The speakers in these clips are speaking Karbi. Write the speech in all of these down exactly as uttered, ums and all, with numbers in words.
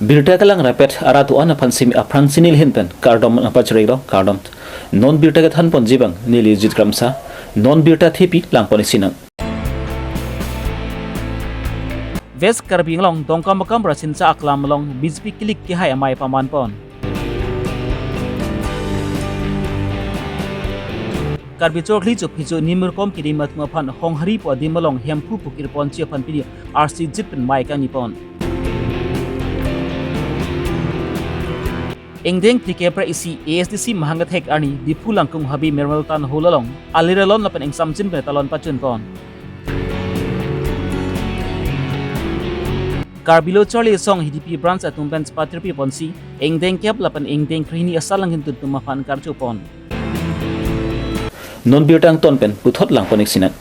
Birta kelang rapet arat do-an aphan simi aphrang si neli ahin pen kardom nangpachirilo, kardom. Non birta kethan ponji abang neli Jit Kramsa, non birta thepi lang pon isi nang. West Karbi Anglong Dongkamukam Rasinja Aklam along B J P kilik kehai amei paman pon. Karbi chorkhli chophi cho nimirkom kidim atum aphan Honghari pu adim along Hemphu pukir ponji aphan pini arsi jit pen mei kangni pon. Ingdeng phlikep ra isi A S D C mahang kethek arni Diphu Langkung Habe Memorial Town Hall along alir alon lapen ingsamjin pen talon pachun pon. Karbi Lo Charli Asong H D P branch atum pen patirpi ponsi ingdeng kep lapen ingdeng krehini asal langhin tuntum aphan karju pon. Non birta angton pen puthot lang pon isi nang.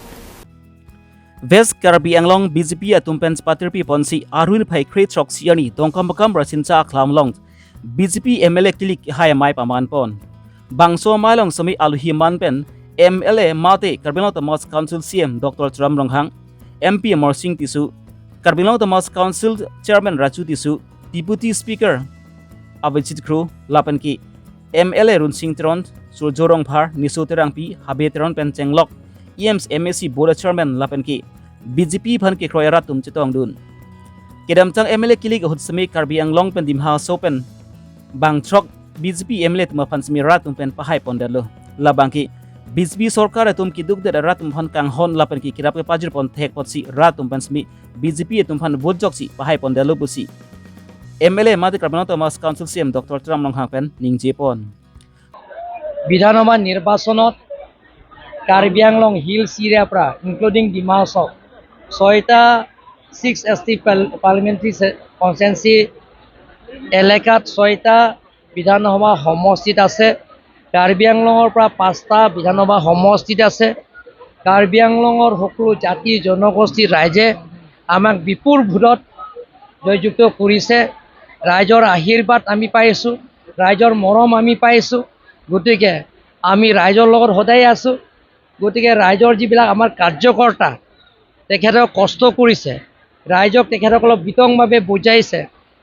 West Karbi Anglong B J P atum pen patirpi ponsi arun phai kre throksi arni Dongkamukam Rasinja Aklam along B J P M L A kilik kehai amei paman pon. Bangso amei along simi alohi man pen M L A mate Karbi Anglong Autonomous Council C E M Doctor Tuliram Ronghang, M P Amarsing Tisso, Karbi Anglong Autonomous Council Chairman Raju Tisso, Deputy Speaker Abhijit Kro lapen ke M L A Ronsing Teron, Surjya Rongphar, Niso Terangpi, Habe Teron pen chenglok E M C, M A C Board Chairman lapen ke B J P aphan kekroi arat atum chetongdun. Kedamtang M L A kilik ahut simi Karbi Anglong pen Dima Hasao pen bang throk B J P M L A atum aphan simi rat atum pen pahai pondetlo. Labang ke B J P sorkar atum keduk det arat atum aphan kanghon lapen ke kerap kepajir pon thek ponsi rat atum pen simi B J P atum aphan vote joksi pahai pondetlo pusi M L A mate Karbi Anglong Autonomous Council C E M Doctor Tuliram Ronghang pen ningje pon. বিধানসভা নিৰ্বাচনত কাৰ্বি আংলং হিলছ এৰিয়াৰ পৰা, ইনক্লুডিং ডিমা হাছাও, ছয়টা ছিক্স এছ টি পাৰ্ল-, পাৰ্লিমেণ্টেৰী চে-, কনষ্টিটুৱেঞ্চি এলেকাত ছয়টা বিধানসভা সমষ্টিত আছে। কাৰ্বি আংলঙৰ পৰা পাঁচটা বিধানসভা সমষ্টিত আছে। কাৰ্বি আংলঙৰ সকলো জাতি জনগোষ্ঠীৰ ৰাইজে আমাক বিপুল ভোটত জয়যুক্ত কৰিছে। ৰাইজৰ আশীৰ্বাদ আমি পাইছোঁ, ৰাইজৰ মৰম আমি পাইছোঁ। গতিকে আমি ৰাইজৰ লগত সদায় আছোঁ। গতিকে ৰাইজৰ যিবিলাক আমাৰ কাৰ্যকৰ্তা, তেখেতে কষ্ট কৰিছে, ৰাইজক তেখেতসকলক বিতংভাৱে বুজাইছে।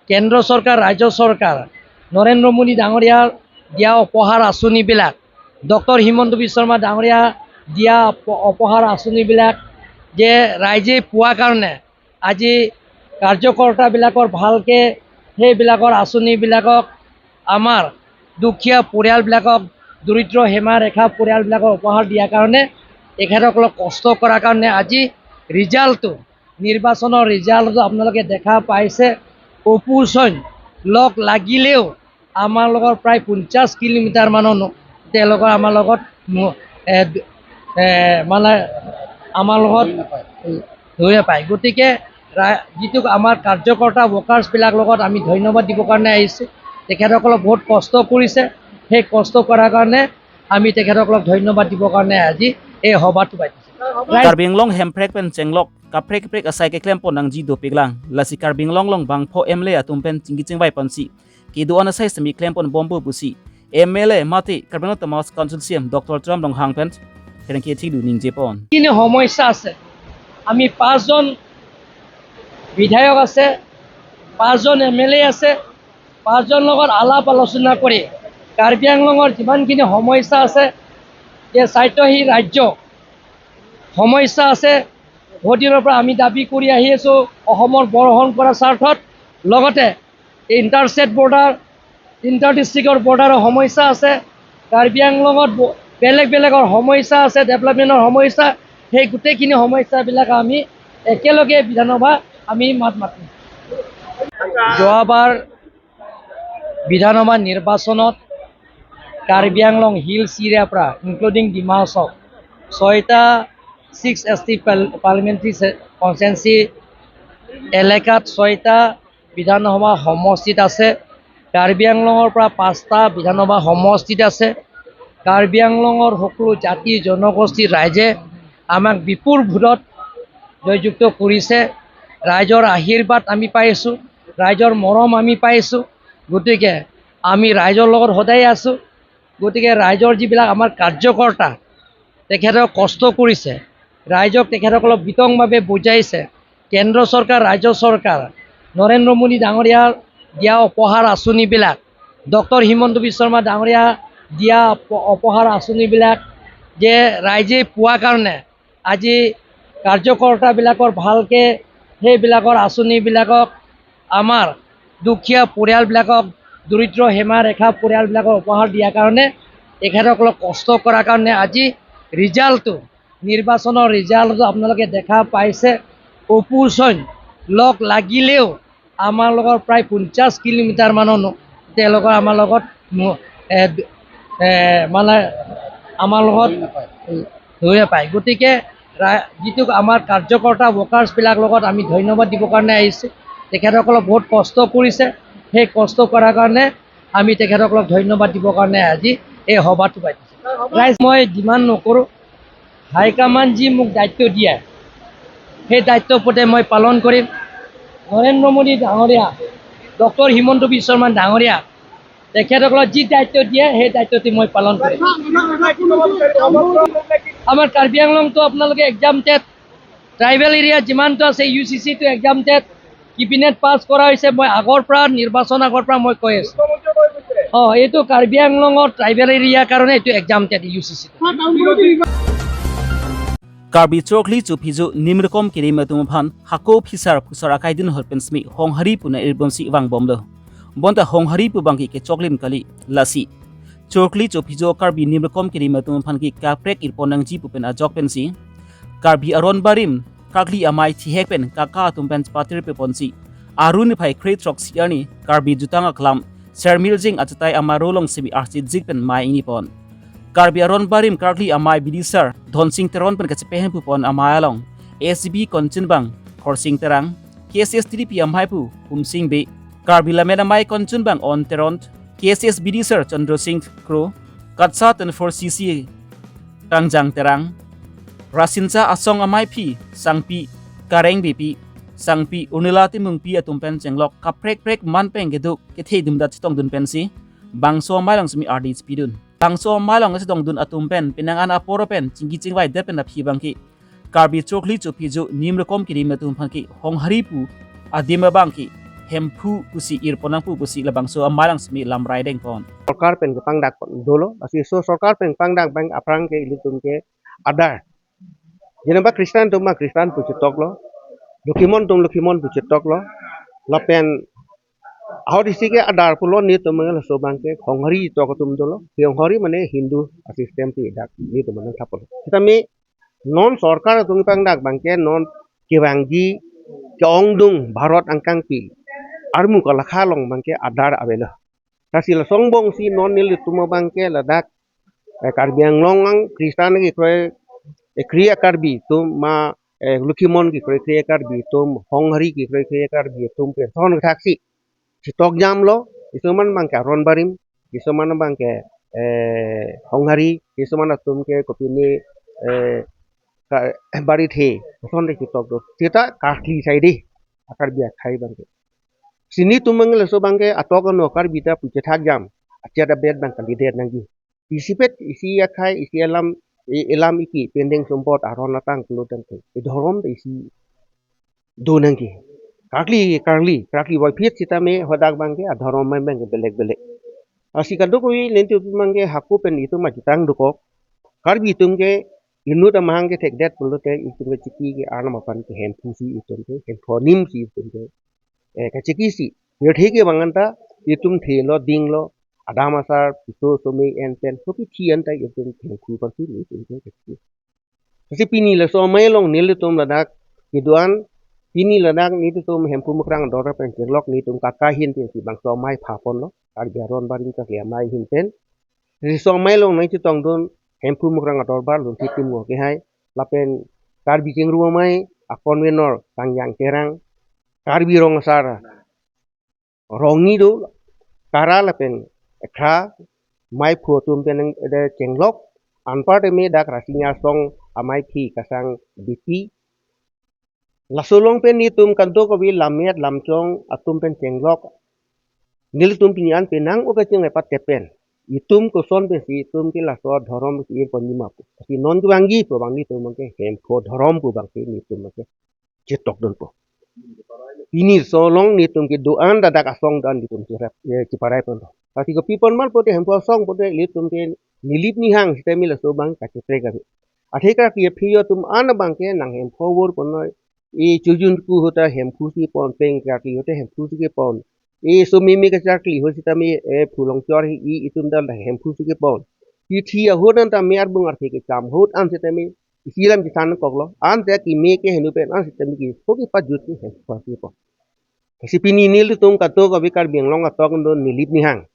কেন্দ্ৰ চৰকাৰ, ৰাজ্য চৰকাৰ, নৰেন্দ্ৰ মোদী ডাঙৰীয়া দিয়া উপহাৰ আঁচনিবিলাক, ডক্টৰ হিমন্ত বিশ্ব শৰ্মা ডাঙৰীয়া দিয়া উপ-, উপহাৰ আঁচনিবিলাক যে ৰাইজে পোৱা কাৰণে আজি কাৰ্যকৰ্তাবিলাকৰ ভালকে সেইবিলাকৰ আঁচনিবিলাকক আমাৰ দুখীয়া পৰিয়ালবিলাকক, দৰিদ্ৰ সীমাৰেখা পৰিয়ালবিলাকক উপহাৰ দিয়াৰ কাৰণে, তেখেতসকলক কষ্ট কৰাৰ কাৰণে আজি ৰিজাল্টটো, নিৰ্বাচনৰ ৰিজাল্টটো আপোনালোকে দেখা পাইছে। অপোজিশ্যন লগ লাগিলেও আমাৰ লগত প্ৰায় পঞ্চাছ কিলোমিটাৰ মানৰ ন-, তেওঁলোকৰ আমাৰ লগত ন-, এ, দ-, এ, মানে আমাৰ লগত ধৰি নাপায়। গতিকে ৰা-, যিটো আমাৰ কাৰ্যকৰ্তা ৱৰ্কাৰ্ছবিলাক লগত আমি ধন্যবাদ দিবৰ কাৰণে আহিছোঁ। তেখেতসকলে বহুত কষ্ট কৰিছে, সেই কষ্ট কৰাৰ কাৰণে আমি তেখেতসকলক ধন্যবাদ দিবৰ কাৰণে আজি এই সভাটো পাতিছোঁ। ৰাইজ- Karbi Anglong hemprek pen chenglok kaprek kaprek asai keklem pon nangji dopiklang. Lasi Karbi Anglong along bangpho M L A atum pen chingki chingvai ponsi kedo-an asai simi klem pon bompo pusi M L A mate Karbi Anglong Autonomous Council C E M Doctor Tuliram Ronghang pen kereng ke thikdu ningje pon. যিখিনি সমস্যা আছে, আমি পাঁচজন বিধায়ক আছে, পাঁচজন M L এ আছে, পাঁচজন লগত আলাপ আলোচনা কৰি কাৰ্বি আংলঙৰ যিমানখিনি সমস্যা আছে, যে স্বায়ত্তশাসিত ৰাজ্য সমস্যা আছে, বহুত দিনৰ পৰা আমি দাবী কৰি আহি আছোঁ অসমৰ বৰ্ডাৰ হৰণ কৰাৰ স্বাৰ্থত। লগতে ইণ্টাৰষ্টেট বৰ্ডাৰ, ইণ্টাৰ ডিষ্ট্ৰিক্টৰ বৰ্ডাৰৰ সমস্যা আছে, কাৰ্বি আংলঙত ব-, বেলেগ বেলেগৰ সমস্যা আছে, ডেভেলপমেণ্টৰ সমস্যা, সেই গোটেইখিনি সমস্যাবিলাক আমি একেলগে বিধানসভা আমি মাত মাতিম। যোৱাবাৰ বিধানসভা নিৰ্বাচনত কাৰ্বি আংলং হিলছ এৰিয়াৰ পৰা, ইনক্লুডিং ডিমা হাছাও, ছয়টা ছিক্স এছ টি পাৰ্ল-, পাৰ্লিমেণ্টেৰী চে-, কনষ্টিটুৱেঞ্চি এলেকাত ছয়টা বিধানসভা সমষ্টিত আছে। কাৰ্বি আংলঙৰ পৰা পাঁচটা বিধানসভা সমষ্টিত আছে। কাৰ্বি আংলঙৰ সকলো জাতি জনগোষ্ঠীৰ ৰাইজে আমাক বিপুল ভোটত জয়যুক্ত কৰিছে। ৰাইজৰ আশীৰ্বাদ আমি পাইছোঁ, ৰাইজৰ মৰম আমি পাইছোঁ। গতিকে আমি ৰাইজৰ লগত সদায় আছোঁ। গতিকে ৰাইজৰ যিবিলাক আমাৰ কাৰ্যকৰ্তা, তেখেতক কষ্ট কৰিছে, ৰাইজক তেখেতসকলক বিতংভাৱে বুজাইছে। কেন্দ্ৰ চৰকাৰ, ৰাজ্য চৰকাৰ, নৰেন্দ্ৰ মোদী ডাঙৰীয়া দিয়া উপহাৰ আঁচনিবিলাক, ডক্টৰ হিমন্ত বিশ্ব শৰ্মা ডাঙৰীয়া দিয়া উপ-, উপহাৰ আঁচনিবিলাক যে ৰাইজে পোৱা কাৰণে আজি কাৰ্যকৰ্তাবিলাকৰ ভালকে সেইবিলাকৰ আঁচনিবিলাকক আমাৰ দুখীয়া পৰিয়ালবিলাকক, দৰিদ্ৰ সীমাৰেখা পৰিয়ালবিলাকক উপহাৰ দিয়াৰ কাৰণে তেখেতসকলক কষ্ট কৰাৰ কাৰণে আজি ৰিজাল্টটো, নিৰ্বাচনৰ ৰিজাল্টটো আপোনালোকে দেখা পাইছে। অপজিশ্যন লগ লাগিলেও আমাৰ লগত প্ৰায় পঞ্চাছ কিলোমিটাৰ মানৰ ন-, তেওঁলোকৰ আমাৰ লগত ম-, এ, এ, মানে আমাৰ লগত ধৰি নাপায়। গতিকে ৰা-, যিটো আমাৰ কাৰ্যকৰ্তা ৱৰ্কাৰ্ছবিলাক লগত আমি ধন্যবাদ দিবৰ কাৰণে আহিছোঁ। তেখেতসকলে বহুত কষ্ট কৰিছে, সেই কষ্ট কৰাৰ কাৰণে আমি তেখেতসকলক ধন্যবাদ দিবৰ কাৰণে আজি এই সভাটো পাতিছোঁ। ৰাইজ, মই ডিমাণ্ড নকৰোঁ, হাইকমাণ্ড যি মোক দায়িত্ব দিয়ে, সেই দায়িত্ব পথে মই পালন কৰিম। নৰেন্দ্ৰ মোদী ডাঙৰীয়া, ডক্টৰ হিমন্ত বিশ্ব শৰ্মা ডাঙৰীয়া, তেখেতসকলক যি দায়িত্ব দিয়ে, সেই দায়িত্বটি মই পালন কৰিম। আমাৰ কাৰ্বি আংলংটো আপোনালোকে এক্সাম টেট, ট্ৰাইবেল এৰিয়া যিমানটো আছে, ইউ চি চিটো এক্সাম টেট, কেবিনেট পাছ কৰা হৈছে। মই আগৰ পৰা, নিৰ্বাচন আগৰ পৰা মই কৈ আছোঁ। অ, এইটো কাৰ্বি আংলঙৰ ট্ৰাইবেল এৰিয়াৰ কাৰণে এইটো এক্সাম টেট ইউ চি চিটো। Karbi Chokli Chophijo Nimrukom Kerim atum aphan hako phisar phusar akai dun ahut pen simi Honghari pu nang-irbomsi vangbomlo. Bonta Honghari pu abangke kechoklim kali, lasi Chokli Chophijo Karbi Nimrukom Kerim atum aphan ke kaprek irpon nangji pu pen ajok pensi Karbi Aron Barim Karkli Amei thihek pen kaka atum pen patir peponsi Arni phai kre throksi arni Karbi Jutang Aklam Sermiljing achatai amaro along simi arsi jik pen mei ingni pon. Karbi Aron Barim Karkli Amei Bidisar Dhonsing Teron pen kachepehemphu pon amei along S G B konchunbang Khorsing Terang, K S S T D P ameipu Humsing Bey, Karbi Lammet Amei konchunbang On Teron, K S S Bidisar Chandra Singh Kro, KATSA twenty-four C C Kangjang Terang, Rasinja Asong ameiphi Sangpi Kareng Beypi, Sangpi Unila Timungpi atum pen chenglok kaprek prek man pen keduk kethe dumdat chetong dun pensi bangso amei along simi ardi chepidun. Bangso amei along chetong dun atum pen penang an apor pen chingki chingvai det pen aphi abangke Karbi Chokli Chophijo Nimrukom Kerim atum aphan ke Honghari pu adim abangke Hemphu pusi irpon nangpo pusi labangso amei along simi lamrai dengpon. Sorkar pen kepangdak pon dolo, lasi so sorkar pen pangdak abang aphrang ke ilitum ke adar. Jeneba Christian atum ma Christian pu chetoklo, Lokhimon atum Lokhimon pu chetoklo, lapen ahut isi ke adar pulo, netum laso abangke Honghari tok atum dolo. Honghari mane Hindu a-system pu dak netum mane thaplo. Sitame non sorkar atum pangdak abangke non kevangji ke-ongdung Bharat angkangpi armu kalakha along abangke adar avelo. Lasi laso angbongsi non nelitum abangke ladak, eh, Karbi Anglong ang Christian kekroi, eh, kre-a Karbi atum ma, eh, Lokhimon kekroi kre-a Karbi atum, Honghari kekroi kre-a Karbi atum pen thon thaksi chetok jamlo, isuman abangke Aron Barim, isuman abangke, eh, Honghari, isuman atum ke kopine, eh, ka-, Barithe, thon de chetok do. Seta Karkli saide, a-Karbi akhei abangke. Lasi netum abang laso abangke atok ano Karbi ta pu chethak jam, achet abet abang kalidet nangji. Isipet isi akhei, isi alam, i-, ilam iki pendeng sumpot aron atang kelut tangte. I dhorom ta isi do nangji. Karkli, Karkli, Karkli voiphit sitame hadak abangke adhorom abangke belek belek. Lasi kadokave nelitum abangke hako pen itum machitang dokok. Karbi atum ke inut amahang kethekdet pulote itum ke chiki ke arnam aphan ke Hemphu si itum ke, Hemphu anim si itum ke. Eh, kachiki si. Pirthe ke bang anta itum thelo dinglo, adam asar, piso somei en pen, kopi thi anta itum Hemphu aphan si itum ke kachiki. Lasi pini laso amei along nelitum ladak kedo-an, pini ladak nelitum Hemphu Mukrang ador pen chenglok netum kaka ahin pensi bangso amei phaponlo, Karbi Aron Barim Karkli Amei ahin pen. Laso amei along nangchetongdun Hemphu Mukrang adorbar Lunthitim Ngo kehai, lapen Karbi Chingrum Amei a-convenor Kangjang Terang, Karbi Rong Asar Rongni do, Kara lapen Ekhra, meiphu atum pen nang de chenglok, anparta me dak Rasinja Asong ameiphi Kasang Beypi. Laso along pen netum kadokave lammet lamchong atum pen chenglok. Nelitum pini an penang o kachingvai patep pen, itum koson pensi itum ke laso dhorom si irpon nima pu. Lasi non kevangji pu abang netum abangke Hemphu dhorom pu abangke netum abangke chetokdunpo. pini solong netum kedo-an ta dak asong do-an netum cherap, eh, cheparai ponlo. Lasi kopipon mal pote Hemphu asong pote ilitum ke Nilip Nihang sitame laso abang kacheprek ave. Athe karkli aphi atum an abang ke nang Hemphu avur ponnoi. E chojun ku ahut ta Hemphu si pon, peng karkli ahut ta Hemphu si kepon. E so meme kacharkli ahut sitame, e phu longchor hi e itum ta Hemphu si kepon. Kithi ahut an tame arbung arthe kecham ahut an sitame isi alam chethan koklo. Ante keme ke henu pen an sitame ke ho kepajut ke Hemphu si pon. Lasi pini nelitum kato kave Karbi Anglong atok do Nilip Nihang.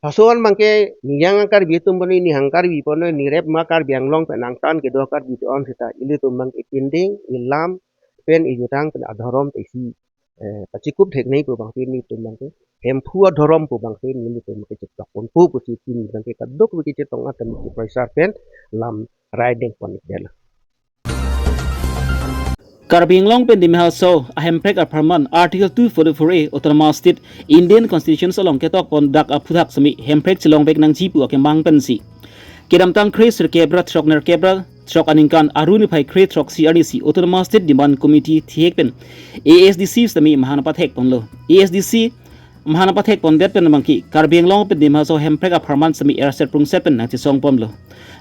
Laso an abang ke niyang Karbi atum ponnoi, nihang Karbi ponnoi, nirep ma Karbi Anglong pen angtan kedo Karbi do-an seta ilitum abang ke pinding, ilam pen ijutang pen adhorom ta isi, eh, pachikup theknei pu abang ke nelitum abang ke Hemphu adhorom pu abang ke nelitum ke chetok ponpo pusi pini abang ke kadokave kechetong atum ke pressure pen lam riding pon ikdel. Karbi Anglong pen Dima Hasao a hemprek apharman Article two forty-four A Autonomous State Indian Constitution along ketok pon dak aphuthak sitame hemprek chelongvek nangji pu akemang pensi kedamtang kre sirkep ra throk nerkep ra throk aningkan Aru niphai kre throksi arni si Autonomous State Demand Committee thihek pen A S D C sitame mahan pathek ponlo. A S D C mahan pathek pondet pen abang ke Karbi Anglong pen Dima Hasao hemprek apharman sitame erset prungset pen nangchesong ponlo.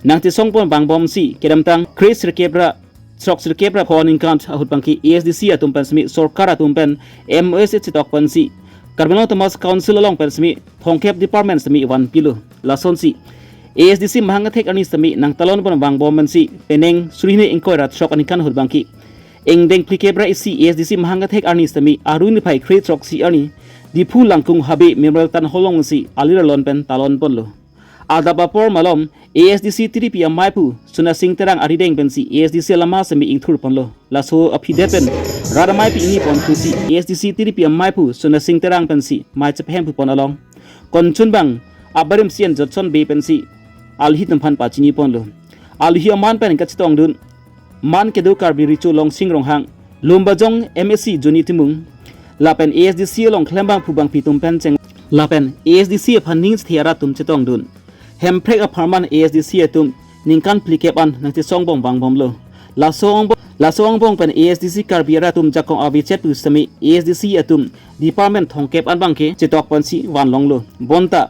Nangchesong pon vangbom si kedamtang kre sirkep ra throk sirkep ra pho aningkan ahut abang ke A S D C atum pen sitame sorkar atum pen M O S chetok pensi Karbi Anglong Autonomous Council along pen sitame thongkep department sitame vanpilo. Lasonsi A S D C mahan thek arni sitame nangtalon pon vangbom pensi penang suri hini ingkoi ra throk aningkan ahut abang ke ingdeng phlikep ra isi A S D C mahan thek arni sitame Aru niphai kre throksi arni Diphu Langkung Habe Memorial Town Hall along si alir alon pen talon ponlo. Adap apor malom A S D C tiripi amaiphu Sona Sing Terang arideng pensi A S D C alama sitame ingthur ponlo. Laso aphi det pen rat amei pi-ingni pon thusi A S D C tiripi amaiphu Sona Sing Terang pensi mei chepahemphu pon along konchun abang abarim C M Jotson Bey pensi alhi temphan pachini ponlo. Alhi aman pen kachetongdun man kedo Karbi Recho Longsing Ronghang, Lumbajong M A C Johnny Timung, lapen A S D C along klembangphu bangphi atum pen cheng, lapen A S D C aphan ning chethe arat atum chetongdun. Hemprek apharman A S D C atum ningkan phlikep an nangchesong bom vangbomlo. Laso angbong, laso angbong pen A S D C Karbi arat atum jakong avechet pu sitame A S D C atum department thongkep an abang ke chetok ponsi vanlonglo. Bonta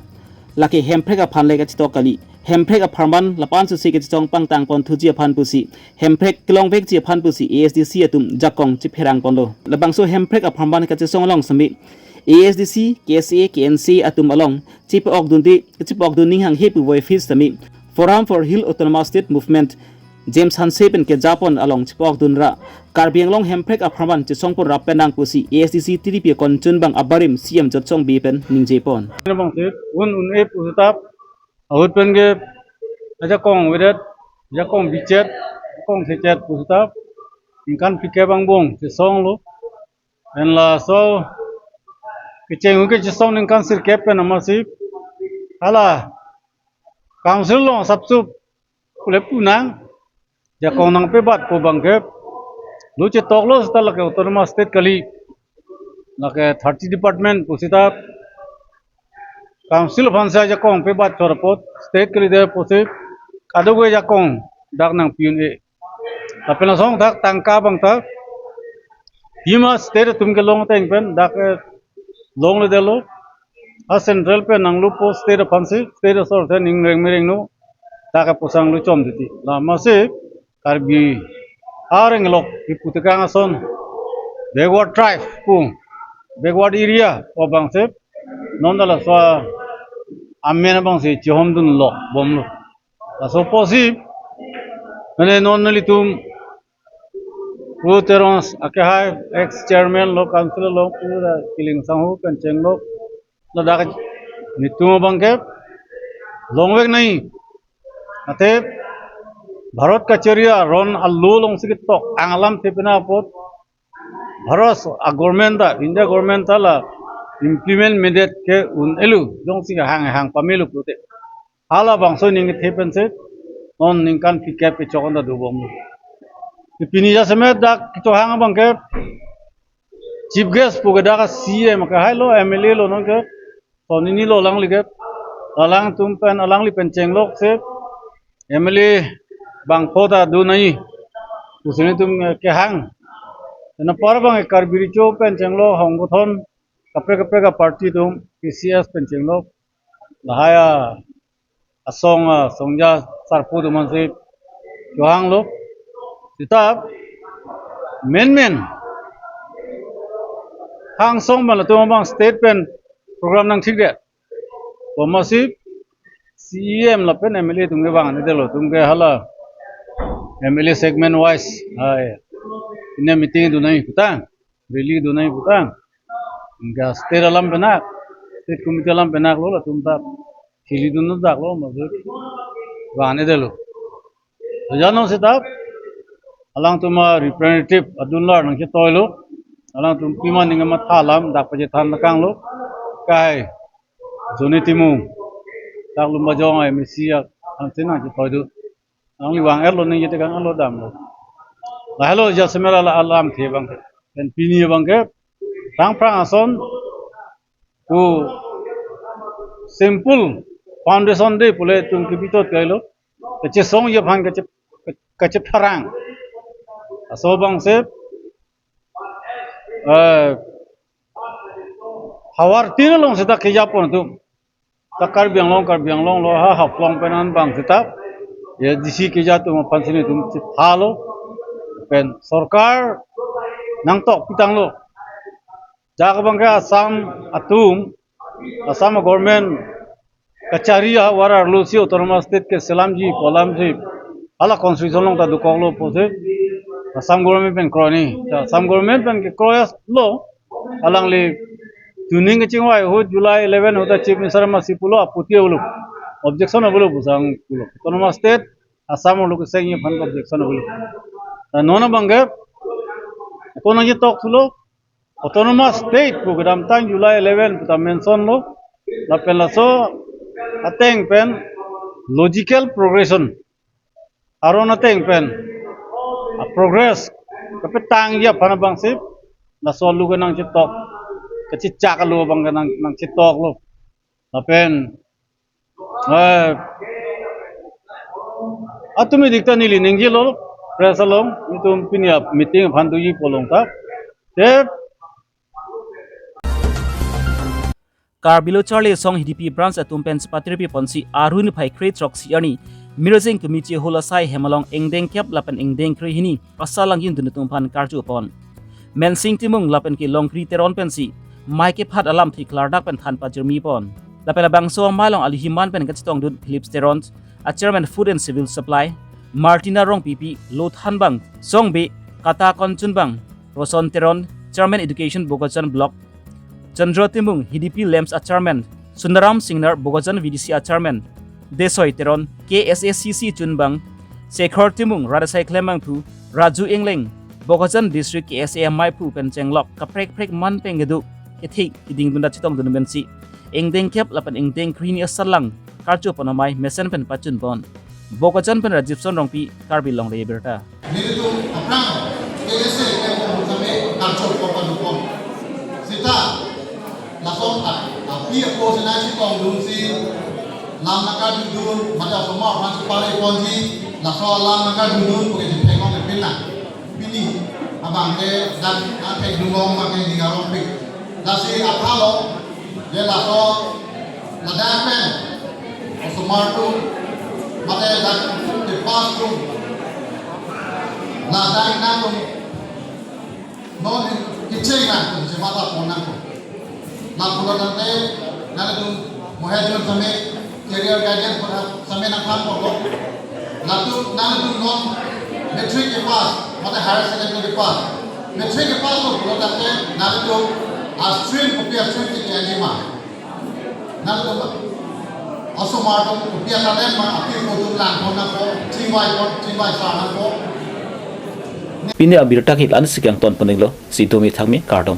lake hemprek aphan le kachetok kali. Hemprek apharman lapu-an susi kechesong pangtang pon thuji aphan pusi, hemprek kelongvekji aphan pusi A S D C atum jakong chepherang ponlo. Labangso hemprek apharman kachesong along sitame A S D C, K S A, K N C atum along chepa-okdunde, chepa-okdun ning hanghe pu voiphit sitame Forum for Hill Autonomous State Movement James Hanse pen kejapon along chepa-okdun ra Karbi Anglong hemprek apharman chesong pon rap pen nang pusi A S D C tiripi konchun abang abarim C M Jotson Bey pen ningje pon. Bang se un un-e pusitap ahut pen ke ajakong avedet, ajakong bichet, ajakong sechet pusitap ningkan phlikep angbong chesonglo. Pen laso kecheng un kechesong ningkan sirkep pen amatsi hala council along sapsup ule pu nang, jakong nangpebat pu abang ke lo chetoklo seta lake Autonomous State kali, lake thirty department pusitap council aphan si ajakong pebat chot apot state kalidet pusi kadokave ajakong dak nangpi-un-e. Lapen lason thak tangka abang ta hima state atum kelong ateng pen dak, eh, longledetlo. A central pen nanglupo state aphan si, state asor te ning reng mereng no, dak ke pusang lu chom titi. Lasi Karbi areng lok iputekang ason backward tribe pu, backward area pu abang si non ta laso amen abang si chihomdun lok bomlo. Laso apotsi mane non nelitum Pu Terang akehai ex chairman lo council lo pu ra kiling sangho pen chenglok ladak netum abang ke longvek nai. Ate Bharat kachari aron alo along si ketok ang alamthe pena apot Bharat a government ta, India government ta la implement medet ke un-elo jongsi hang hang pamelo pute. Halabangso aning kethe pensi non ningkan phlikep kechok anta dobomlo. Pini jasemet dak kechok hang abang ke chief guest pu ke dak C E M ke hailo, M L A lo non ke, Sonny Ingti lo alangli ke, alangtum pen, alangli pen chenglok si M L A bangpho ta do nai pusi netum kehang. Anpar abang Karbi Recho pen chenglo, hongkothon kaprek kaprek a-party atum, K C S pen chenglo, lahai asong asongja sarpo atum aphansi chohanglo. Seta menmen hangsong abang latum abang state pen program nangthikdet. Komatsi C E M lapen M L A atum ke vang-an-edetlo, atum ke hala M L A segment wise, hai, pine meeting do nangji putang, rally do nangji putang. Anke state alam penak, state committee alam penaklo, latum ta kheli dun daklo, amatsi vang-an-edetlo. Sojano seta alangtum a-representative adunlar nangchetoilo. Alangtum pima ning amatha alam dak pachethan nangkanglo. Kai Johnny Timung, dak Lumbajong a-M A C a, alangtum nangchetoi do. Alangli vang-etlo, ningjetekang-etlo, damlo. Lahelo jasemet ala alamthe abangke. Pen pini abangke phrang phrang ason, pu simple foundation day pule atum kebi chot kailo. Kachesongji aphan kache, kachepharang. Laso abangsi, eh, havar tin along seta kejapon atum. Ta Karbi Anglong, Karbi Anglong lo, ha Haflong pen an abang seta A D C keja atum aphansi nelitum chethalo. Pen sorkar nangtok pitanglo. Dak abangke Assam atum, Assam government kachari ahavar arlosi autonomous state keselamji pu alamsi hala constitution along ta dokoklo pusi Assam government pen kroini. Ta Assam government pen kekroi-etlo, alangli tuning kachingvai ahut July eleven ahut ta Chief Minister amatsi pulo, aputi avelo, objection avelo pu sang pulo. Autonomous state Assam arlo kesengji aphan objection avelo. Ta non abangke ako nangchetok thulo, autonomous state pu kedamtang July eleven pu ta mention lo, lapen laso ateng pen logical progression, aron ateng pen a-progress kapetangji aphan abangsi laso alu ke nangchetok, kachechak alu abangke nang, nangchetoklo. Lapen, eh, atum idik ta neli ningjelo, press along, nelitum pini a-meeting aphan doji pu along ta. Te Karbi Lo Charli Asong H D P branch atum pen chepatirpi ponsi arni phai kre throksi arni Mirjeng Kemichi Hall asai hem along ingdeng kep lapen ingdeng kre hini asatlang jindun atum aphan karju pon. Mensing Timung lapen ke Longkri Teron pensi mei kephat alamthe klardak pen than pajirmi pon. Lapen labangso amei along alihiman pen kachetongdun Phillips Teron, a-chairman Food and Civil Supply, Martina Rongpipi, Lothanbang Songbe, Kata Konchunbang, Roson Teron, Chairman Education Bokajan Block, Chandra Timung, H D P LAMPS a-chairman, Sunaram Singnar, Bokajan V D C a-chairman, Desoi Teron, K S A C C chunbang, Sekhor Timung, Radasai Klembangthu, Raju Engleng, Bokajan District K S A meiphu pen chenglok kaprek prek man pen kedo kethek keding dunda chetongdun pensi ingdeng kep lapen ingdeng kre hini asatlang karju pon amei mesen pen pachun pon. Bokajan pen Rajiv Son Rongpi, Karbi Longri Abirta. Nelitum aphrang K S A kemung kami karju pon padu pon. Seta lason ta api apo sena chetongdunsi lam nangkardundun, mate osomar aphan chepale ponji, laso alam nangkardundun pu ke chethek long ke pina. Pini abangke dak athek dunlong abangke ning arongpik. Lasi aphan lo, je laso ladak pen osomar atum, mate dak ke-pass atum, ladak nangtum non kecheng nangtum chematha pon nangtum. Lapulo tangte nanglitum mohe jun same career guidance pada same nangthan pon lo. Latum nanglitum non matric ke-pass, mate higher secondary ke-pass. Matric ke-pass lo pulo tangte nanglitum a-stream kopi a-stream ke-chenglok ma. Nanglitum osomar atum kopi a-talent ma, api apo atum lang pon nangpo, chingvai pon, chingvai sa nangpo. Pini abirta ke la-ansi kangton pon-iklo, si domi thangmi kardom.